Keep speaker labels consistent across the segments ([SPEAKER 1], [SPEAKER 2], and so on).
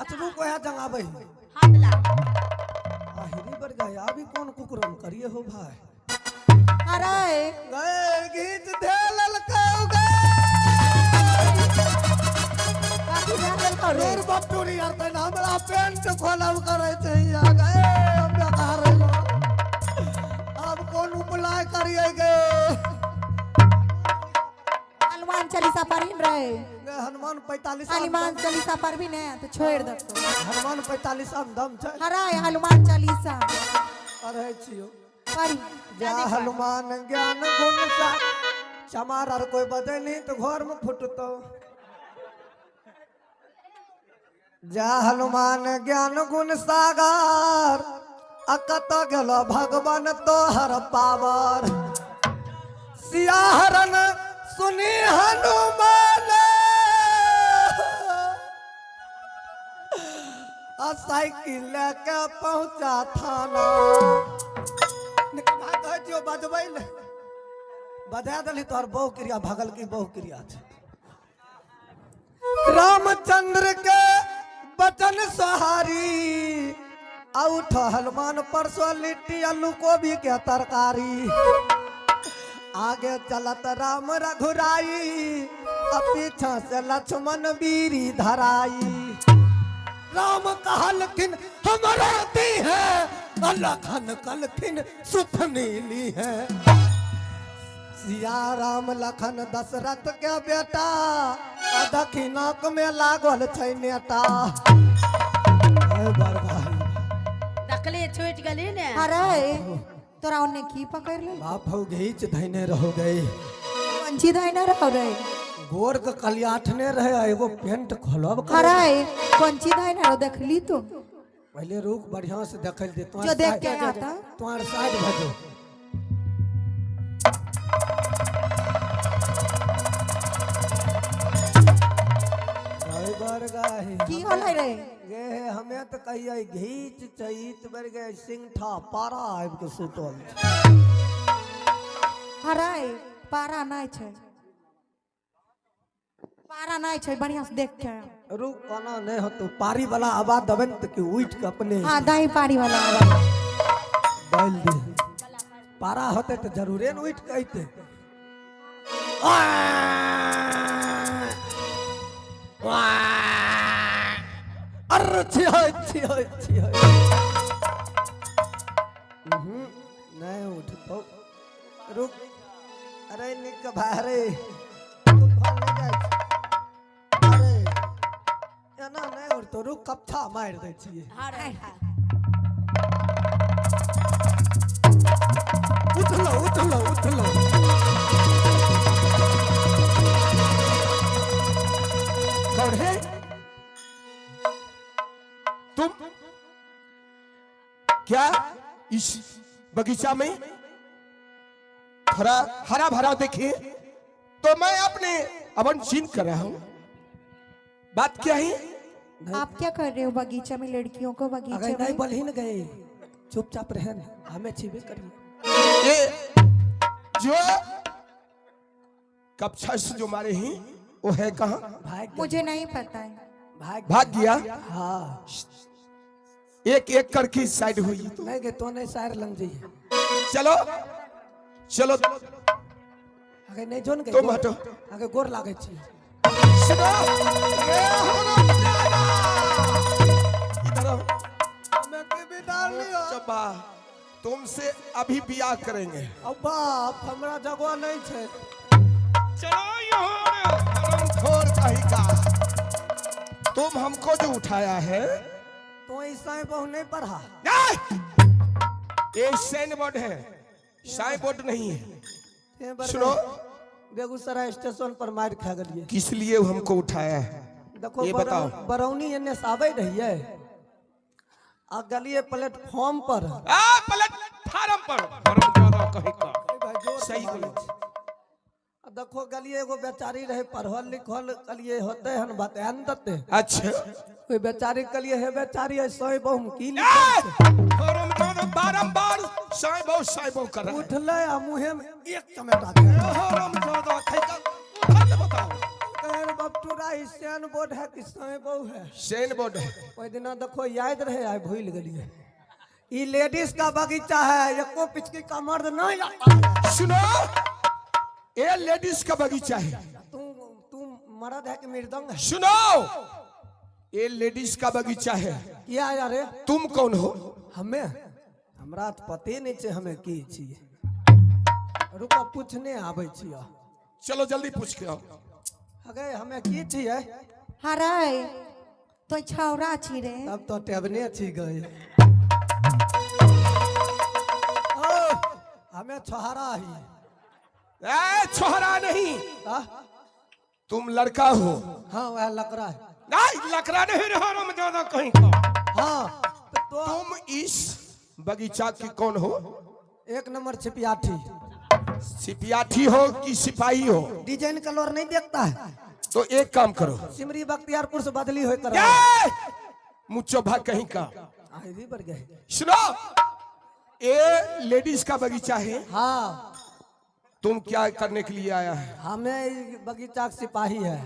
[SPEAKER 1] अचबू को है जंगाबै
[SPEAKER 2] हाथ ला।
[SPEAKER 1] आहिरी बर गया अभी कौन कुकुरम करिए हो भाई।
[SPEAKER 3] अरे
[SPEAKER 1] गए घीच धे ललकौ गए।
[SPEAKER 3] काफी ध्यान देल कर रे।
[SPEAKER 1] रे बपटूरी यार तैन हमरा पेंट खोलब करै छै या गए हम बेकार रहलो। अब कोन उपाय करिए गे?
[SPEAKER 3] हनुमान चालीसा पढ़िन रहे।
[SPEAKER 1] गे हनुमान 45।
[SPEAKER 3] हनुमान चालीसा पढ़बी ने तो छोड़ देतो।
[SPEAKER 1] हनुमान 45 दम छै।
[SPEAKER 3] अरे हनुमान चालीसा
[SPEAKER 1] पढ़ै छियो।
[SPEAKER 3] पढ़ी।
[SPEAKER 1] जय हनुमान ज्ञान गुण सा चमार आर कोई बजै नहीं तो घर में फुटतो। जय हनुमान ज्ञान गुण सागर आ कत गेलो भगवान तोहर पावर। सियाहरन सुनी हनुमान आ साइकिल लेके पहुंचा थाना। निकला कहै छियौ बजबै ले बजा देली तोहर बहु क्रिया भगल की बहु क्रिया छै। रामचंद्र के बचन सहारी आ उठ हनुमान परसों लिट्टी आलू कोबी के तरकारी। आगे चलत राम रघुराई आ पीछा से लक्ष्मण बीरी धराई। राम कहलखिन हमरा दी है आ लखन कहलखिन सुथनी ली है। सिया राम लखन दशरथ के बेटा आ दक्षिणाक में लागल छै नेता। हे बरगाही।
[SPEAKER 2] देखली छूट गेली ने।
[SPEAKER 3] अरे तोरा ओने की पकड़ ले?
[SPEAKER 1] बाप हौ घीच धैने रहो गई।
[SPEAKER 3] पंछी धैने रहो रे।
[SPEAKER 1] गोर के कलियाठने रहे आ एगो पेंट खोलब करे।
[SPEAKER 3] अरे पंछी धैने रहो देखली तू?
[SPEAKER 1] पहले रुक बढ़िया से देखल दे।
[SPEAKER 3] जो देख के आता।
[SPEAKER 1] तुम्हार साइड भजो। जय बरगाही।
[SPEAKER 3] की होलै रे?
[SPEAKER 1] गे हमे तऽ कहियै घीच चैत बढ़ गए सिंगठा पारा आबि के सुतल छै।
[SPEAKER 3] अरे पारा नहि छै, पारा नहि छै, बढ़िया से देख के आ।
[SPEAKER 1] रुक कोना नहि होतो पारी वाला आवाज देबै ने तऽ कि उठि के अपने।
[SPEAKER 3] हाँ दाही पारी वाला आवाज।
[SPEAKER 1] बैल दे पारा होते तऽ जरूरे ने उठि के अयतै। अरे छियै छियै छियै। उहुं, नहि उठतौ रुक। अरे निक भाई रे उठल नहि जाइ छै। अरे एना नहि उठतौ रुक कप्छा मारि दै छियै।
[SPEAKER 2] अरे
[SPEAKER 1] उठलो उठलो उठलो।
[SPEAKER 4] कौन है तुम? क्या इस बगीचा में थोड़ा हरा भरा देखिए तो मैं अपने अवन चीन कर रहा हूं। बात क्या है?
[SPEAKER 3] आप क्या कर रहे हो बगीचा में लड़कियों को
[SPEAKER 1] अगर
[SPEAKER 3] बगीचे
[SPEAKER 1] नहीं
[SPEAKER 3] में?
[SPEAKER 1] बोलही न गए चुपचाप रहे न हमें छिबे करिए।
[SPEAKER 4] ये जो कपछा से जो मारे हैं वो है कहाँ?
[SPEAKER 1] भाग गया।
[SPEAKER 3] मुझे नहीं पता है।
[SPEAKER 1] भाग
[SPEAKER 4] भाग गया।
[SPEAKER 1] हाँ।
[SPEAKER 4] एक एक करके साइड हुई तो।
[SPEAKER 1] नहीं गए तो नहीं सायर लंग जाइए।
[SPEAKER 4] चलो चलो।
[SPEAKER 1] अगर नहीं जोन गए।
[SPEAKER 4] तुम हटो।
[SPEAKER 1] अगर गोर लागे छी।
[SPEAKER 4] सुनो ये हरामजादा। इधर आओ।
[SPEAKER 1] हमें के भी डाल लियो।
[SPEAKER 4] चब्बा तुमसे अभी बियाह करेंगे।
[SPEAKER 1] अब बाप हमरा जगह नहीं छे।
[SPEAKER 4] चलो यहाँ हरामखोर कहीं का तुम हमको जो उठाया है।
[SPEAKER 1] तो ऐसा बहु नहीं पढ़ा।
[SPEAKER 4] नहीं! ये साइन बोर्ड है साइन बोर्ड नहीं है।
[SPEAKER 1] ते बर
[SPEAKER 4] सुनो।
[SPEAKER 1] बेगूसराय स्टेशन पर मार खा गेलिए।
[SPEAKER 4] किस लिए हमको उठाया है?
[SPEAKER 1] देखो
[SPEAKER 4] ये बताओ।
[SPEAKER 1] बरौनी एने से आबै रहिए आ गेलिए प्लेटफॉर्म पर।
[SPEAKER 4] आ प्लेटफार्म पर हरामजादा कहीं का
[SPEAKER 1] भाई जोर से
[SPEAKER 4] सही
[SPEAKER 1] मारै
[SPEAKER 4] बोले।
[SPEAKER 1] छै। आ देखो गेलिए एगो बेचारी रहे पढ़ल लिखल कहलिए होते हन बता न देते।
[SPEAKER 4] अच्छा।
[SPEAKER 1] ओहि बेचारी कहलिए हे बेचारी ऐसे बहुम की लिखल छै?
[SPEAKER 4] हरामजादा बारंबार साइबो साइबो कर रहा है।
[SPEAKER 1] उठलै आ मुँहे में एक चमेटा दे।
[SPEAKER 4] हरामजादा कहीं का उठा के बताओ।
[SPEAKER 1] कहै रे बाप टूरा ई सैन बोर्ड है कि साई बहु है?
[SPEAKER 4] सेन बोर्ड है।
[SPEAKER 1] ओहि दिना देखो याद रहे, आइ भूल गेलिए। ई लेडीज का बगीचा है, एको पिचकी का मर्द नहीं आता है।
[SPEAKER 4] सुनो, ये लेडीज का बगीचा है।
[SPEAKER 1] तू तू मर्द है कि मृदंग है?
[SPEAKER 4] सुनो, ये लेडीज का बगीचा है।
[SPEAKER 1] किया यारे?
[SPEAKER 4] तुम कौन हो?
[SPEAKER 1] हमें हमरा तऽ पते नहीं छै हमें की छियै। रुको, पूछने आबै छियै।
[SPEAKER 4] चलो जल्दी पूछ के आओ।
[SPEAKER 1] अगे हमें की छियै?
[SPEAKER 3] हराय तो छौरा छी रे।
[SPEAKER 1] तब तो टेबने छी गए। ओ, हमें छोहारा ही।
[SPEAKER 4] ए छोहरा नहीं।
[SPEAKER 1] आ?
[SPEAKER 4] तुम लड़का हो।
[SPEAKER 1] हाँ, वह लकड़ा है।
[SPEAKER 4] नहीं, लकड़ा नहीं रहा ज्यादा कहीं का।
[SPEAKER 1] हाँ तो
[SPEAKER 4] तुम इस बगीचा की कौन हो?
[SPEAKER 1] एक नंबर छिपियाठी।
[SPEAKER 4] सिपियाठी हो कि सिपाही हो?
[SPEAKER 1] डिजाइन कलर नहीं देखता है।
[SPEAKER 4] तो एक काम करो।
[SPEAKER 1] सिमरी बख्तियारपुर से बदली होकर
[SPEAKER 4] ए! मुच्चो भाग कहीं का।
[SPEAKER 1] आइवी बढ़ गए।
[SPEAKER 4] सुनो, ये लेडीज का बगीचा है।
[SPEAKER 1] हाँ।
[SPEAKER 4] तुम क्या करने के लिए आया है?
[SPEAKER 1] हमें ई बगीचा के सिपाही है।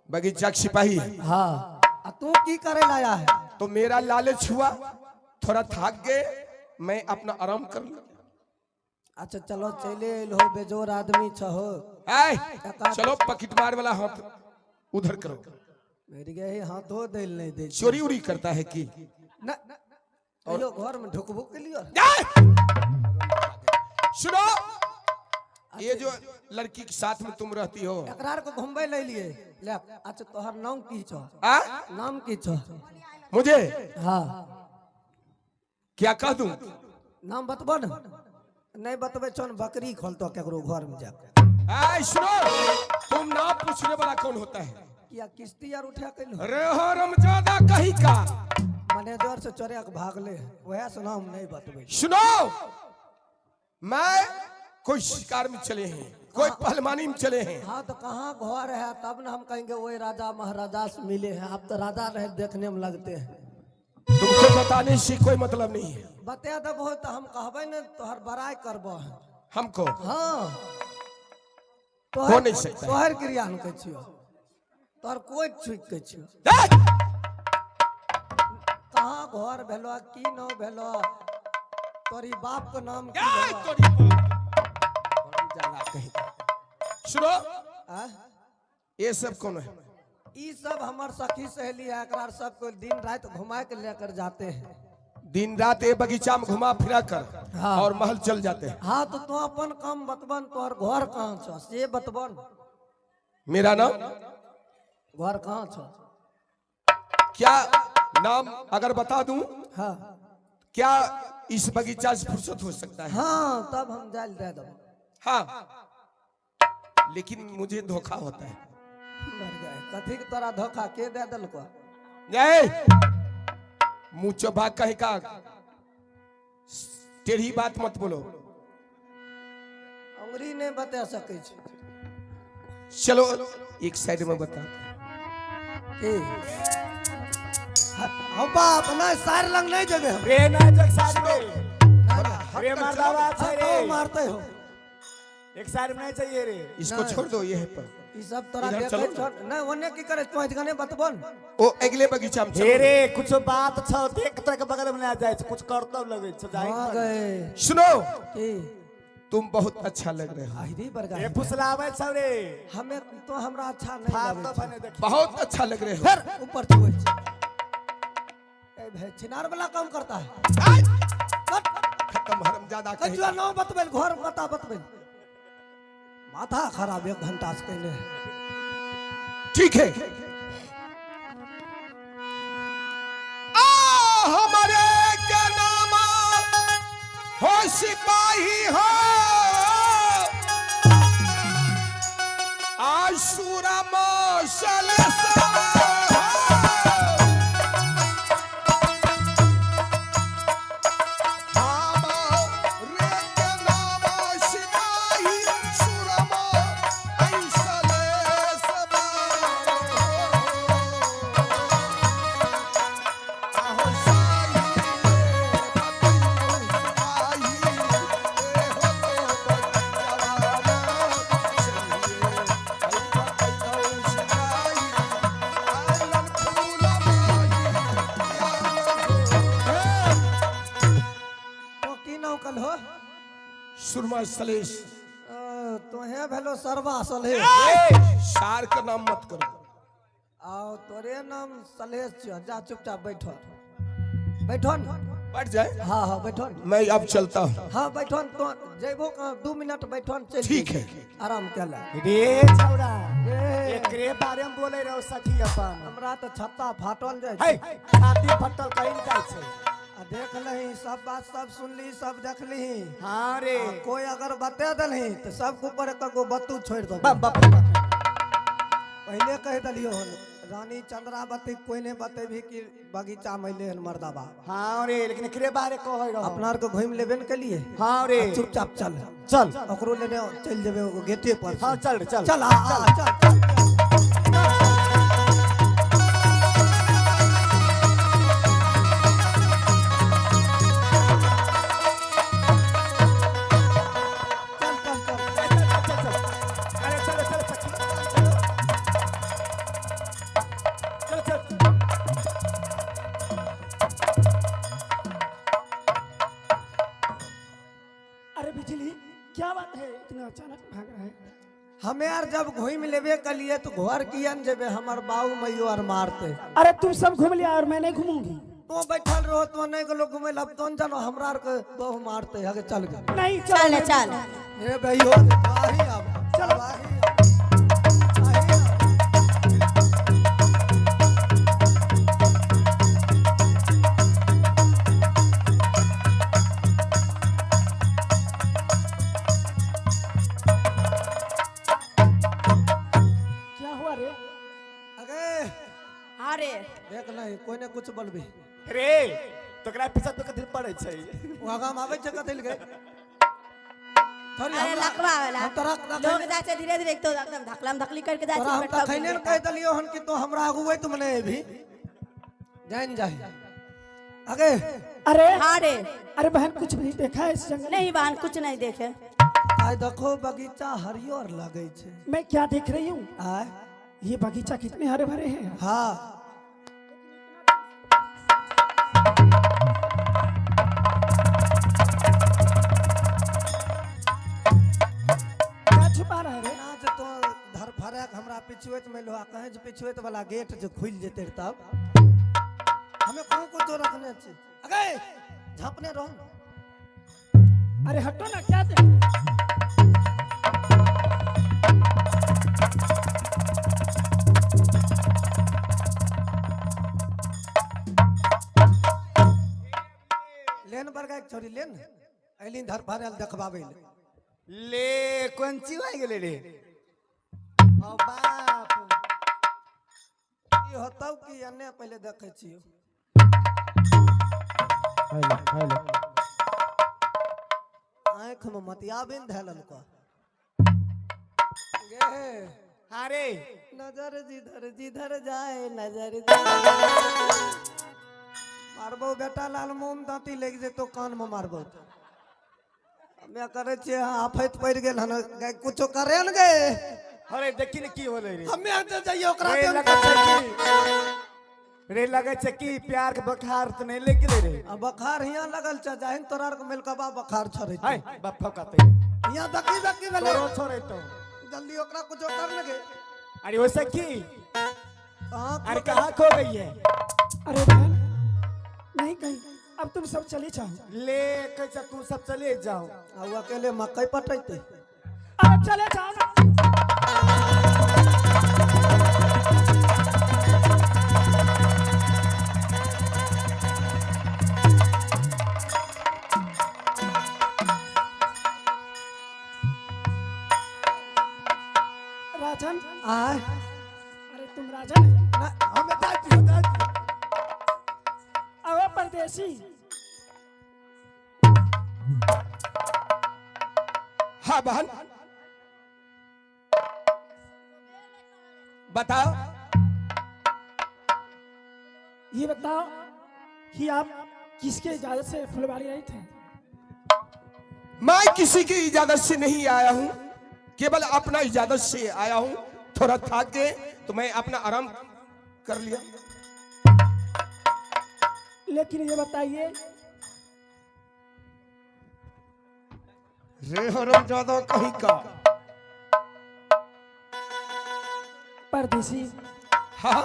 [SPEAKER 4] बगीचा के सिपाही है?
[SPEAKER 1] हाँ, आ तू की करे लाया है?
[SPEAKER 4] तो मेरा लालच हुआ, थोड़ा थक गए, मैं अपना आराम कर लूं।
[SPEAKER 1] अच्छा चलो, चले एलो, बेजोर आदमी छहो।
[SPEAKER 4] ऐ, चलो, पकिट मार वाला हाथ उधर करो।
[SPEAKER 1] मेरी गए हाथो दिल नहीं दे।
[SPEAKER 4] चोरी उरी करता है कि?
[SPEAKER 1] न और घर में ढुकबो के लिए।
[SPEAKER 4] ऐ! सुनो, ये जो लड़की के साथ में तुम रहती हो।
[SPEAKER 1] एकरा को घुमबै ले लिए ले। अच्छा, तोहर नाम की छो?
[SPEAKER 4] आ?
[SPEAKER 1] नाम की छो?
[SPEAKER 4] मुझे?
[SPEAKER 1] हाँ।
[SPEAKER 4] क्या कह दूं?
[SPEAKER 1] नाम बतबो न, नहीं बतबे छो न बकरी खोलतो केकरो घर में जाके।
[SPEAKER 4] ऐ सुनो, तुम नाम पूछने वाला कौन होता है?
[SPEAKER 1] किया किस्ती यार उठा के लो।
[SPEAKER 4] अरे हरामजादा कहीं का।
[SPEAKER 1] मैनेजर से चोरिया के भागले, वह से नाम नहीं बतबे।
[SPEAKER 4] सुनो, मैं कोई शिकार में चले हैं, कोई पहलवानी में चले हैं।
[SPEAKER 1] हाँ, तो कहाँ घर है तब ना हम कहेंगे वही राजा महाराजा से मिले हैं। आप तो राजा रहे देखने में लगते हैं।
[SPEAKER 4] तुमको बताने से कोई मतलब नहीं है।
[SPEAKER 1] बता देबो तो हम कहबे न तोहर बड़ाई करबो।
[SPEAKER 4] हमको?
[SPEAKER 1] हाँ।
[SPEAKER 4] हो नहीं सकता है।
[SPEAKER 1] तोहर क्रिया हम कहै छियो, तोहर कोई छुक के छियो।
[SPEAKER 4] ऐ!
[SPEAKER 1] कहाँ घर भेलो, की नाम भेलो, तोरी बाप के नाम की
[SPEAKER 4] ऐ,
[SPEAKER 1] भेलो?
[SPEAKER 4] तोरी बाप। हरामजादा कहीं का। सुनो।
[SPEAKER 1] आ?
[SPEAKER 4] ये सब कौन है?
[SPEAKER 1] ई सब हमर सखी सहेली है। एकरा सबको दिन रात घुमा के लेकर जाते हैं।
[SPEAKER 4] दिन रात ये बगीचा में घुमा फिरा कर
[SPEAKER 1] हाँ।
[SPEAKER 4] और महल चल जाते हैं।
[SPEAKER 1] हाँ, तो तू अपन काम बतबन, तोहर घर कहाँ छो से बतबन।
[SPEAKER 4] मेरा नाम?
[SPEAKER 1] घर कहाँ छो?
[SPEAKER 4] क्या नाम अगर बता दूं,
[SPEAKER 1] हाँ।
[SPEAKER 4] क्या इस बगीचा से फुर्सत हो सकता है?
[SPEAKER 1] हाँ, तब हम जाल दे देब।
[SPEAKER 4] हाँ, लेकिन मुझे धोखा होता है।
[SPEAKER 1] मर गए, कथी के तोरा धोखा के दे देलको?
[SPEAKER 4] नहीं, मुंह चबा कहीं का, टेढ़ी बात मत बोलो।
[SPEAKER 1] अंगुरी नहीं बता सकै छै।
[SPEAKER 4] चलो, एक साइड में बता।
[SPEAKER 1] की हौ बाप, नहीं, सार लंग नहीं जेबे हम।
[SPEAKER 5] रे ना जो एक साइड में रे मर्दावा छै रे।
[SPEAKER 1] हाँ, मारते हो।
[SPEAKER 5] एक साइड में नहीं चाहिए रे।
[SPEAKER 4] इसको
[SPEAKER 1] नहीं।
[SPEAKER 4] छोड़ दो ये पर।
[SPEAKER 1] ई सब तोरा
[SPEAKER 4] इधर
[SPEAKER 1] देखे
[SPEAKER 4] चलो।
[SPEAKER 1] छो नहीं, ओने की करे तू अजगने बतबन।
[SPEAKER 4] ओ अगले बगीचा में
[SPEAKER 5] हे
[SPEAKER 4] चलो।
[SPEAKER 5] रे, कुछ बात छौ देख, तोरा के बगल में ना जाय छै, कुछ करतब लगै छै जाय।
[SPEAKER 1] हाँ गए।
[SPEAKER 4] सुनो।
[SPEAKER 1] की?
[SPEAKER 4] तुम बहुत अच्छा लग रहे हो।
[SPEAKER 1] आहिरी बरगा।
[SPEAKER 5] रे फुसलाबै छौ रे।
[SPEAKER 1] हमें तो हमरा अच्छा नहीं
[SPEAKER 5] फालतू
[SPEAKER 1] लगे छै।
[SPEAKER 5] बने देखी।
[SPEAKER 4] बहुत अच्छा लग रहे हो।
[SPEAKER 1] फिर ऊपर छुए छै। ए भाई, छिनार वाला काम करता है।
[SPEAKER 4] आय!
[SPEAKER 1] कट।
[SPEAKER 4] खत्म हरामजादा कहीं
[SPEAKER 1] कचुआ नाम बतबे, घर बता बतबे, माथा खराब एक घंटा से कैले है।
[SPEAKER 4] ठीक है, आ हमारे के नाम हो सिपाही हो आशुरा मौसल। सिपाही सुरमा ऐसले आहो साई रे, सिपाही रे हो। सुरमा सलेश।
[SPEAKER 1] तोहे भेलो सरवा सलेश।
[SPEAKER 4] सार का नाम मत करो।
[SPEAKER 1] आओ तोरे नाम सलेश छियो, जा चुपचाप बैठो बैठो न।
[SPEAKER 4] बैठ जाए।
[SPEAKER 1] हाँ हाँ बैठो न।
[SPEAKER 4] मैं अब चलता हूँ।
[SPEAKER 1] हाँ बैठो न, तो जैबो कहाँ, 2 मिनट बैठो न, चल
[SPEAKER 4] ठीक
[SPEAKER 1] जेबो।
[SPEAKER 4] है।
[SPEAKER 1] आराम कर ले।
[SPEAKER 5] रे छौड़ा,
[SPEAKER 1] ए,
[SPEAKER 5] एकरे बारे में बोले रहो सखी अपन।
[SPEAKER 1] हमरा तो छत्ता फाटल जाय
[SPEAKER 5] है
[SPEAKER 1] छै।
[SPEAKER 5] छाती फटल कहीं जाइ छै।
[SPEAKER 1] आ देख लही सब बात, सब सुनली, सब देखली।
[SPEAKER 5] हाँ रे।
[SPEAKER 1] आ कोई अगर बता दलही तो सबके ऊपर एक गो बत्तू छोड़ दो।
[SPEAKER 5] बाप बाप बाप।
[SPEAKER 1] पहले कह दलियो हन रानी चंद्रावती कोई नहीं बतेबी कि बगीचा में अइले हन मर्दाबा।
[SPEAKER 5] हाँ रे, लेकिन एकरे बारे कहै रहो।
[SPEAKER 1] अपना आर के घूमि लेबे न केलिए।
[SPEAKER 5] हाँ रे।
[SPEAKER 1] आ चुपचाप चल।
[SPEAKER 5] चल।
[SPEAKER 1] ओकरो लेने चल जेबे गेटे पर।
[SPEAKER 5] हाँ चल रे, चल।
[SPEAKER 1] चल, आ, आ, चल, चल, चल। चल, चल, चल।
[SPEAKER 5] चल, चल, चल, चल। अरे चल, चल, सखी, चल। चल, चल।
[SPEAKER 6] अरे बिजली, क्या बात है, इतना अचानक भाग रहा है?
[SPEAKER 1] हमें यार जब घूम लेबे कलिए तो घर किया न जेबे, हमर बाऊ मैयो आर मारते।
[SPEAKER 6] अरे तुम सब घूम लिया और मैं नहीं घूमूंगी।
[SPEAKER 1] तो बैठल रहो, तो नहीं गेलो घूमे ला, अब तो न जानो हमरा आर के बहु मारते। हगे चल गे।
[SPEAKER 6] नहीं,
[SPEAKER 2] चल
[SPEAKER 6] चल
[SPEAKER 2] चल।
[SPEAKER 1] ए भैयो, आही अब, चल, आही अब, आही अब।
[SPEAKER 6] क्या हुआ रे?
[SPEAKER 1] अगे
[SPEAKER 2] अरे
[SPEAKER 1] देख नहीं, कोई ने कुछ बोलबी।
[SPEAKER 5] रे तोकरा पीछा तो कथी पड़े छै?
[SPEAKER 1] ओ आगाम आबै छै कथी लगे? थोड़ी
[SPEAKER 2] अरे
[SPEAKER 1] हमरा-
[SPEAKER 2] लकवा वाला
[SPEAKER 1] हम तोरा
[SPEAKER 2] लोग जाय छै धीरे धीरे, एक तो एकदम धकलम धकली करके जाय
[SPEAKER 1] तोरा
[SPEAKER 2] छै।
[SPEAKER 1] हम
[SPEAKER 2] पेटवा
[SPEAKER 1] तखने ने कहि देलियो हन कि तू हमरा अगुबै तुम नहीं अभी जान जाहि। अगे
[SPEAKER 6] अरे
[SPEAKER 2] हाँ रे।
[SPEAKER 6] अरे बहन, कुछ भी देखा है इस जंगल में?
[SPEAKER 2] नहीं बहन, कुछ नहीं देखे।
[SPEAKER 1] आइ देखो बगीचा हरियर लगै छै।
[SPEAKER 6] मैं क्या देख रही हूँ?
[SPEAKER 1] आय
[SPEAKER 6] ये बगीचा कितने हरे भरे हैं।
[SPEAKER 1] हाँ।
[SPEAKER 6] क्या छुपा रहा है रे?
[SPEAKER 1] ना जे तो धरफड़ाक हमरा पिछुएत में लोहा कहे जे पिछुएत वाला गेट जे खुलि जेतै तब हमें कहाँ कुछो रखने छी। अगे झाँपने रहो।
[SPEAKER 6] अरे हटो ना, क्या देख?
[SPEAKER 1] लेन बड़का एक छोरी लेन ऐलिन धरफड़ायल देखबाबै ले।
[SPEAKER 5] ले कोन चीज आइ गेलै रे? ओ बाप।
[SPEAKER 1] ई होतौ कि एने पहिले देखै छियौ।
[SPEAKER 7] Hello hello.
[SPEAKER 1] आँखि में मतियाबिन धए लेलकौ। गे
[SPEAKER 5] हाँ रे।
[SPEAKER 1] नजर जिधर जिधर जाए नजर मारबो बेटा लाल मोम दाँती लागि जेतौ कान में मारबो। हमे करै छियै, हाँ, आफैत पड़ि गेल हन गे, कुछो करे न गे।
[SPEAKER 5] अरे देखी ने की होलै रे।
[SPEAKER 1] हमे जे जइयो ओकरा
[SPEAKER 5] रे
[SPEAKER 1] देम।
[SPEAKER 5] लगै छै की रे, लगै छै की प्यार के बखार त नहीं लागि गेलै रे?
[SPEAKER 1] आ बखार हियां लगल छै, जाहिन तोरा आर के मिलकबा बखार छड़ै
[SPEAKER 5] है बाप फकतै।
[SPEAKER 1] हियां दकी दकी भेलै।
[SPEAKER 5] तोरो छोड़ै तो।
[SPEAKER 1] जल्दी ओकरा कुछो कर न गे।
[SPEAKER 5] अरे वैसे की
[SPEAKER 1] कहाँ?
[SPEAKER 5] अरे कहाँ खो गई है?
[SPEAKER 6] अरे बहन, नहीं कहीं, अब तुम सब चले जाओ।
[SPEAKER 5] ले कैसे तू सब चले जाओ?
[SPEAKER 1] आ उ अकेले मकई पटैते।
[SPEAKER 6] अरे चले जाओ ना। राजन।
[SPEAKER 1] आय।
[SPEAKER 6] अरे तुम राजन है?
[SPEAKER 1] ना,
[SPEAKER 5] हमें जाती हो जाती।
[SPEAKER 6] अवे परदेसी।
[SPEAKER 4] हाँ बहन, बताओ।
[SPEAKER 6] ये बताओ कि आप किसके इजाजत से फुलवाड़ी आए थे?
[SPEAKER 4] मैं किसी की इजाजत से नहीं आया हूं, केवल अपना इजाजत से आया हूं। थोड़ा थक गए तो मैं अपना आराम कर लिया।
[SPEAKER 6] लेकिन ये बताइए,
[SPEAKER 4] रे हरम ज्यादा कहीं का।
[SPEAKER 6] परदेसी,
[SPEAKER 4] हाँ।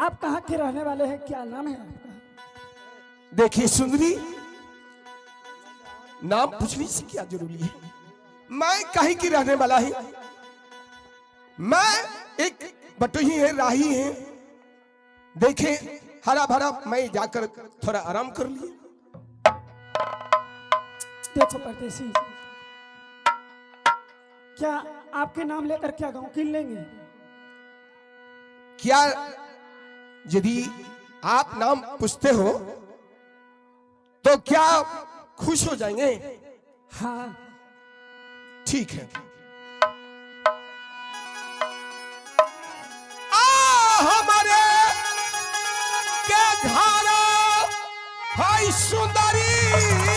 [SPEAKER 6] आप कहाँ के रहने वाले हैं, क्या नाम है आपका?
[SPEAKER 4] देखिए सुंदरी, नाम पूछने से क्या जरूरी है? मैं कहीं की रहने वाला ही, मैं एक बटोही है, राही है। देखे हरा भरा, मैं जाकर थोड़ा आराम कर लिए।
[SPEAKER 6] देखो परदेसी, क्या आपके नाम लेकर क्या गांव किन लेंगे?
[SPEAKER 4] क्या यदि आप नाम पूछते हो तो क्या खुश हो जाएंगे?
[SPEAKER 6] हाँ।
[SPEAKER 4] ठीक है। आ हमारे के घर हाय सुंदरी।